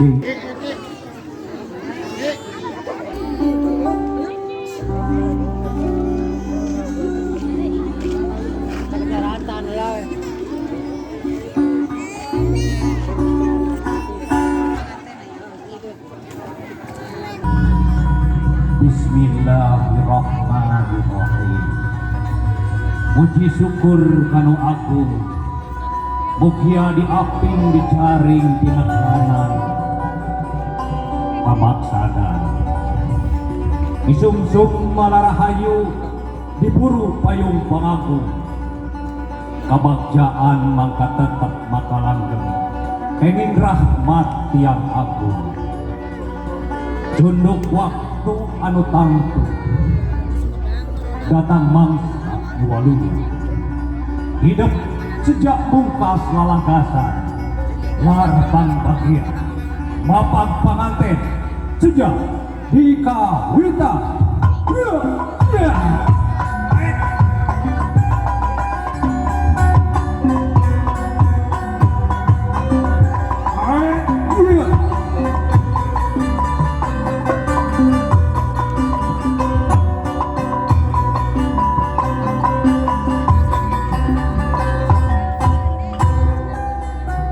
Cing. Bismillahirrahmanirrahim. Puji syukur kanu agung, mugia diaping dijaring tinekanan pamaksadan. Isungsung malarahayu diburu payung pangagung. Kabagjaan mangka tetep makalanggeng kenging rahmat tiang agung. Junduk waktu anu tangtu datang mangsa waluya. Hidup sejak pungkas lalangkasan larpang bagia mapag panganten sejak dikawitan. Ya, ya. Ya.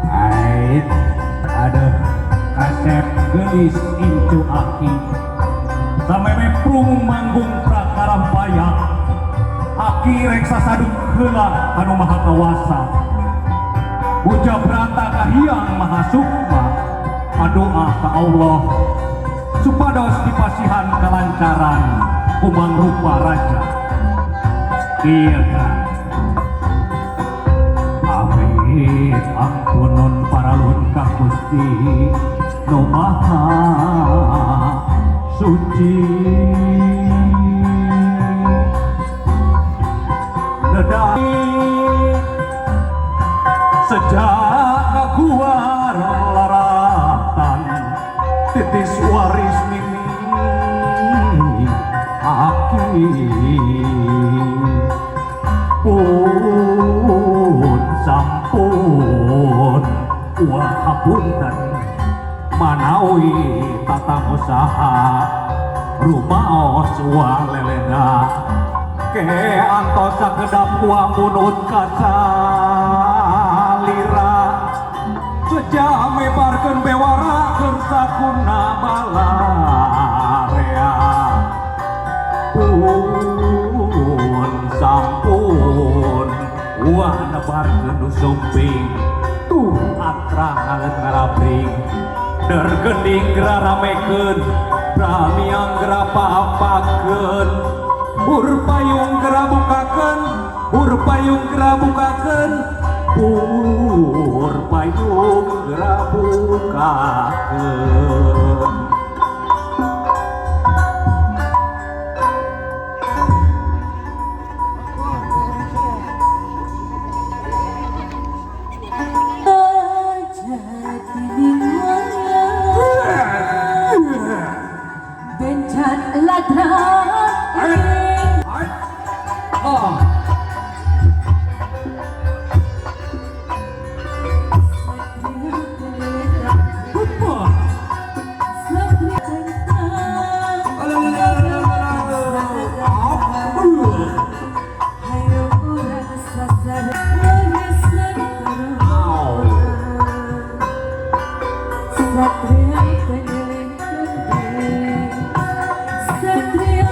Ait, aduh, kasep gelis incu aki. Sameme prung manggung prakarampaya. Aki reksa saduk heula anu maha kawasa. Puja brata ka Hyang Maha Sukma. Adoa ka Allah supados dipasihan kalancaran kumang rupa raja. Ieu kan. Amit ampunun paralun ka Gusti nu Maha Suci. Nedai sejak kaguar laratan titis waris mimi aki pun sampun wah hapunten manawi tatang usaha rumaos wa lelena ke antos sakedap wa munut kasalira sejak mebarkeun bewara keur sakuna balarea pun sampun wah nebarkeun nu sumping tuh atra ngaleut ngarabring dergending graramekeun bramiang grapa-apakeun ur payung gerabukakeun ur payung gerabukakeun ur payung gerabukakeun. Bencan ladang ing Oh. Hupa. Au. Satria penyeling gending, satria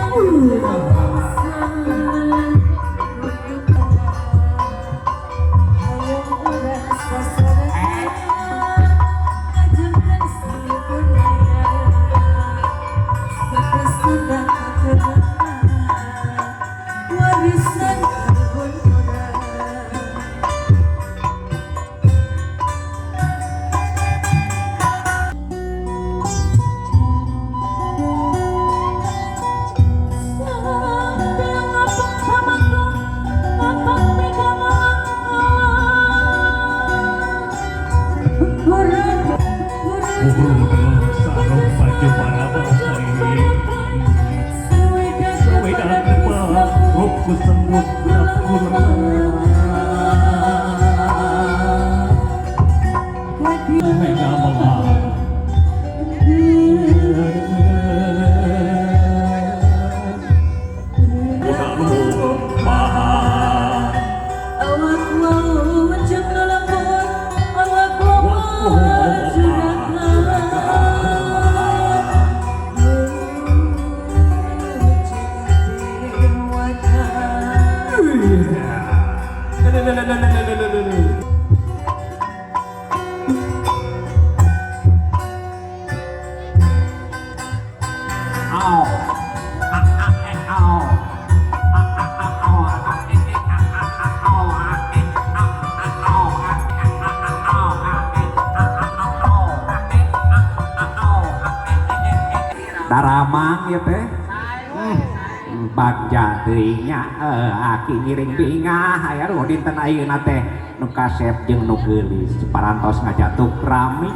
Damang ya teh. Bagja teuing nya aki ngiring bingah aya aduh dinten ayeuna teh nu kasep jeung nu geulis parantos ngajatuk rami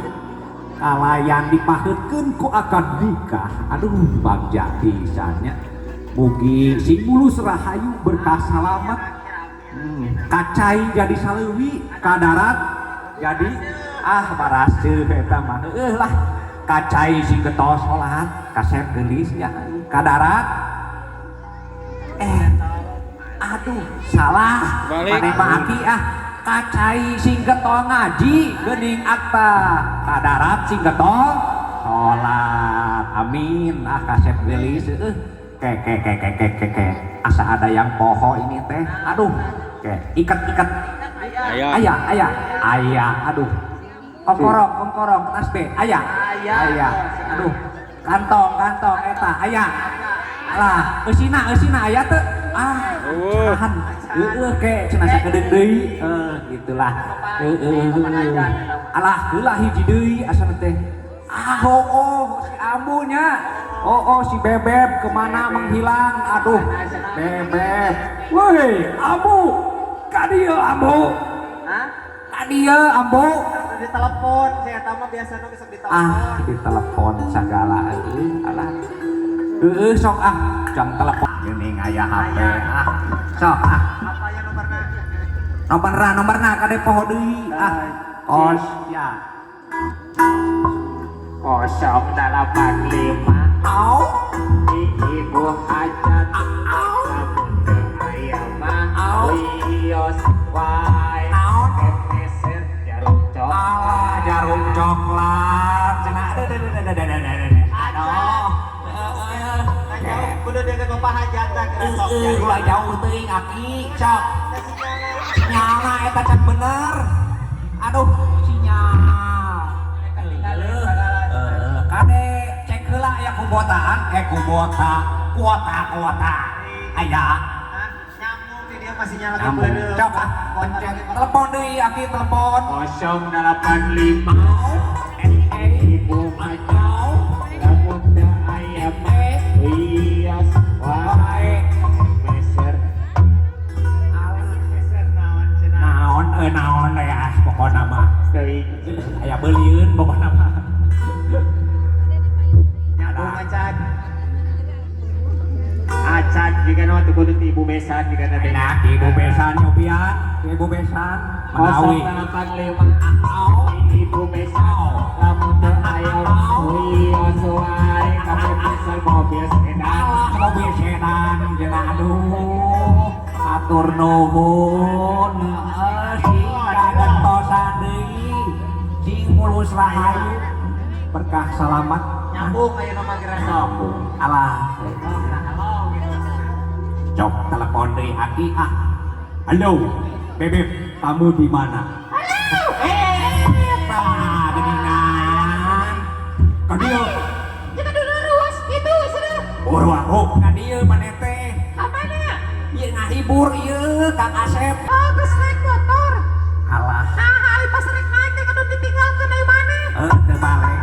kalayan dipaheutkeun ku akad nikah. Aduh bagja pisan nya. Mugi sing mulus rahayu berkah salamet. Kacai jadi saleuwi, ka darat jadi ah baraseuh eta mah. Heueuh lah kacai sing getol salat, kasep geulis nya ka darat. Aduh salah. Maneh mah aki ah kacai sing getol ngaji geuning akta ka darat sing getol salat. Amin ah kasep geulis heueuh. Ke ke ke ke ke ke ke asa ada yang poho ini teh. Aduh ke ikat ikat Aya. aya aya aya aduh kongkorong kongkorong tasbih aya aya aduh kantong kantong eta aya lah eusina eusina aya teu ah cerahan heueuh ke cenah sakedeung deui gitulah heueuh alah heula hiji deui asana teh ah oh si ambunya oh si Bebeb kemana menghilang aduh Bebeb woi ambu ka dieu ambu. Hah? Ka dieu ambu. Di telepon, saya tahu mah biasanya besok di telepon. Ah di telepon sagala eueuh alah heueuh sok ah jang telepon geuning aya HP ah sok ah. Apa yang nomorna? Nomorna nomorna kade poho deui ah kos ya 085 au ibu hajat au lamun teu aya mah Au. wios wae Naon? meser jarum coklat. Alah jarum coklat cenah aduh aduh aduh aduh aduh aduh aduh Jauh, kudu dia ke bapak hajat dah kira sok. heueuh ulah jauh teuing aki sok sinyalna eta can bener aduh sinyal heueuh kade cek heula aya kubotaan kubota kuota kuota aya. Hah? Nyambung di dia masih nyala Nyambung. Sok ah pencet telepon deui aki telepon. 085 ibu hajat lamun teu aya mah wios wae meser Alah Meser naon cenah. Naon naon ya pokona mah teuing. Aya beulieun pokona mah. Nyambung acan. Acan jika nu atuh kudu ti ibu besan jika na teh. Enak ibu besan nyobian ibu besan menawi 085 au ibu besan lamun teu aya wios wae kabeh meser mobil sedan. Alah mobil sedan cenah aduh atur nuhun heueuh sing kagentosan deui sing mulus rahayu berkah salamat. Nyambung aya nomor kira sok. Alah Halo gitu. cok telepon deui aki ah halo Bebeb kamu di mana halo tah geuningan ka dieu. Kita dulu ruas itu sudah. Buru aku ka dieu maneh teh. Kamana? Ieu ngahibur ieu Kang Asep. Oh, geus naik motor. Alah. Nah, ari pas rek naik teh kudu ditinggalkeun ai maneh. Teu balik.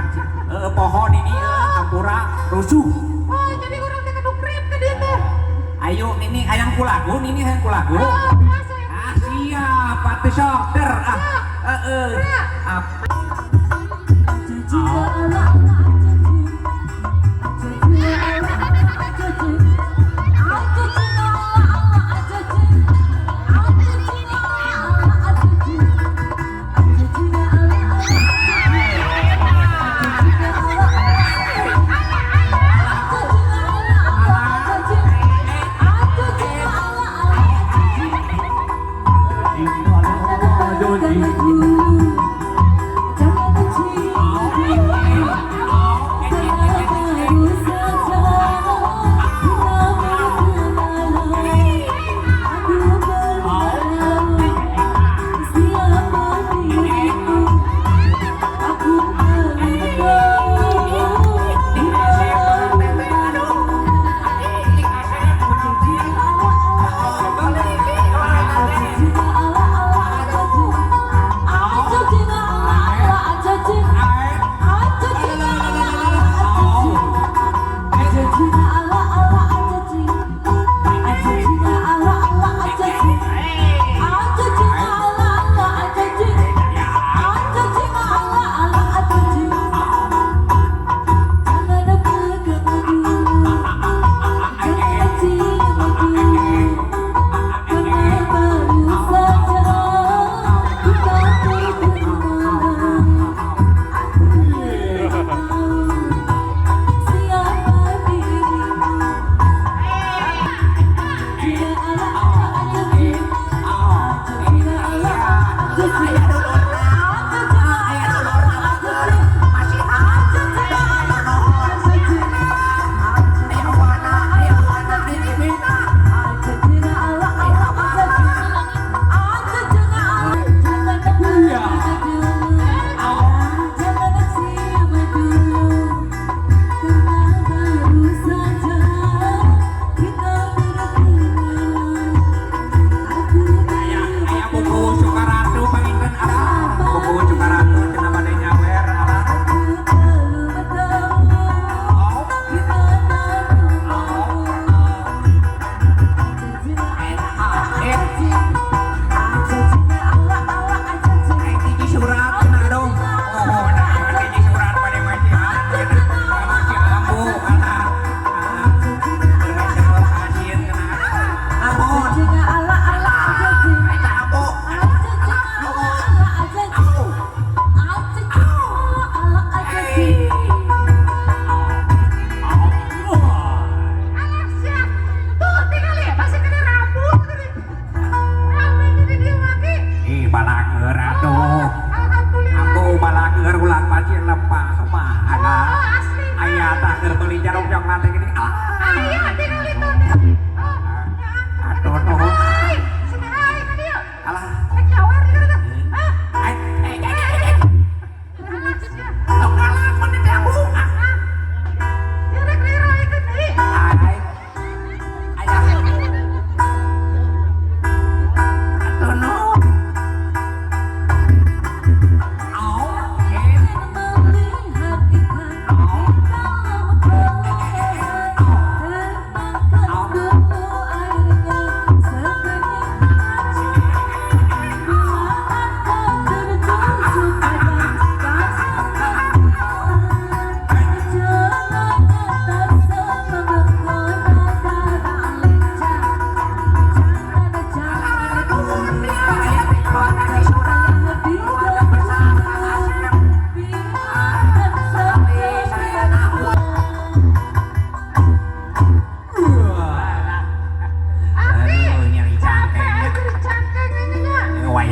Pohon ini hampura rusuh. Oh, jadi urang teh kudu krep ka dieu teh. Ayo nini hayang kulagu nini hayang kulagu. Oh, biasa ya. Ah siap atuh sok der ah. Heeh. Ah. Jangan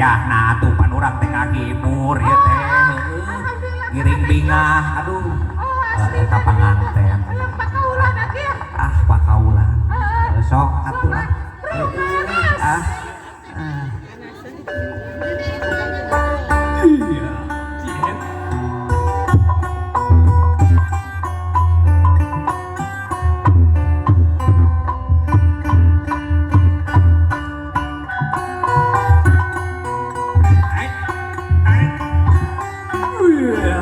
Wayahna atuh pan urang teh ngahibur ieu teh. Heueuh. Alhamdulillah. Ngiring bingah, aduh. Oh, asli. Ka panganten. Hayang pakaulan lagi ya. Ah, pakaulan. Heeh. Sok atuh lah. Rumanas. Ah. Ah. Iya. Ciet. Ai. Ai. Iya.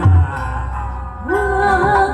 Au. Au.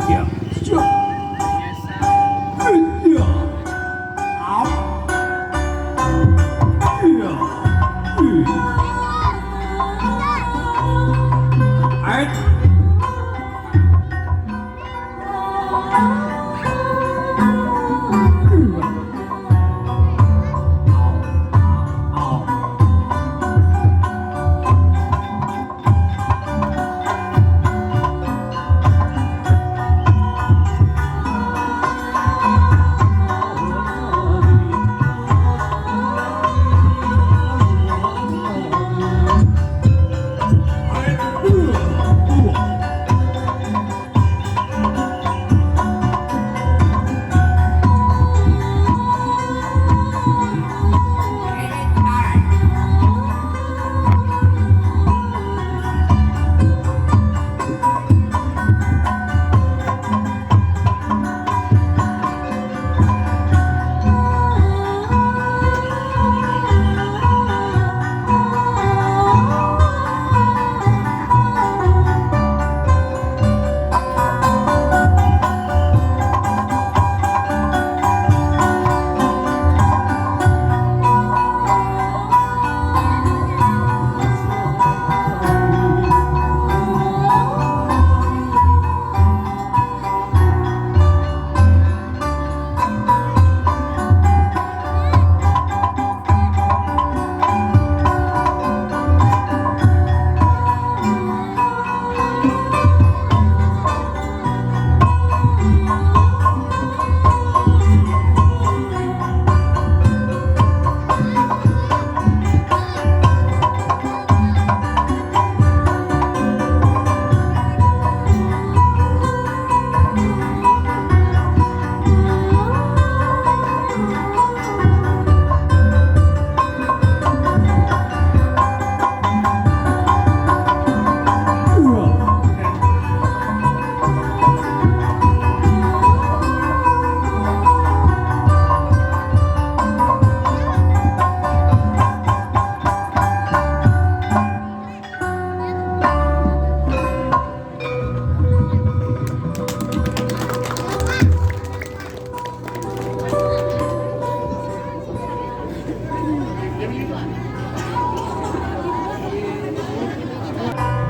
Ya. Siap. Iya. Au. Iya. Iya. Ait. Au. Au.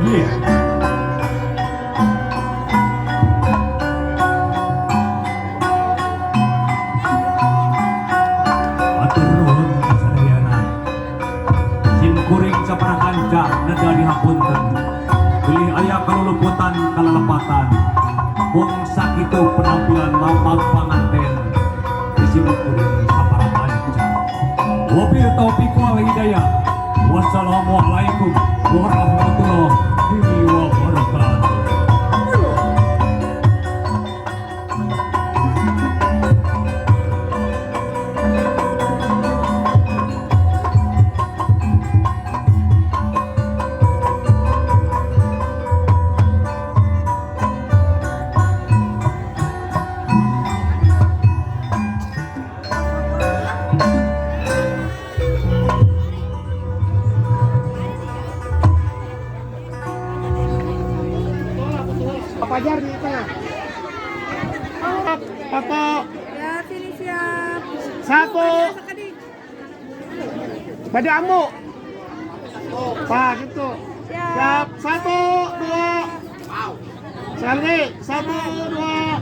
Iya. Atur nuhun sadayana. Sim kuring sapara kanca neda dihapunten. Bilih aya kaluluputan kalalepatan. Mung sakitu penampilan mamang panganten di sim kuring sapara kanca. Wabillahi taufiq wal hidayah. Wassalamualaikum warahmatullahi wabarakatuh. Pajar di tengah. Foto. Ya, sini siap. Satu. Baju ambu. Pak, gitu. Siap. Satu, dua. Sekali lagi. Satu, dua.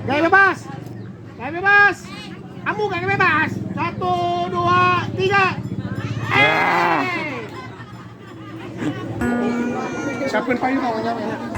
Gaya bebas. Gaya bebas. Ambu gaya bebas. Satu, dua, tiga. Eh. Siapin payung kawannya.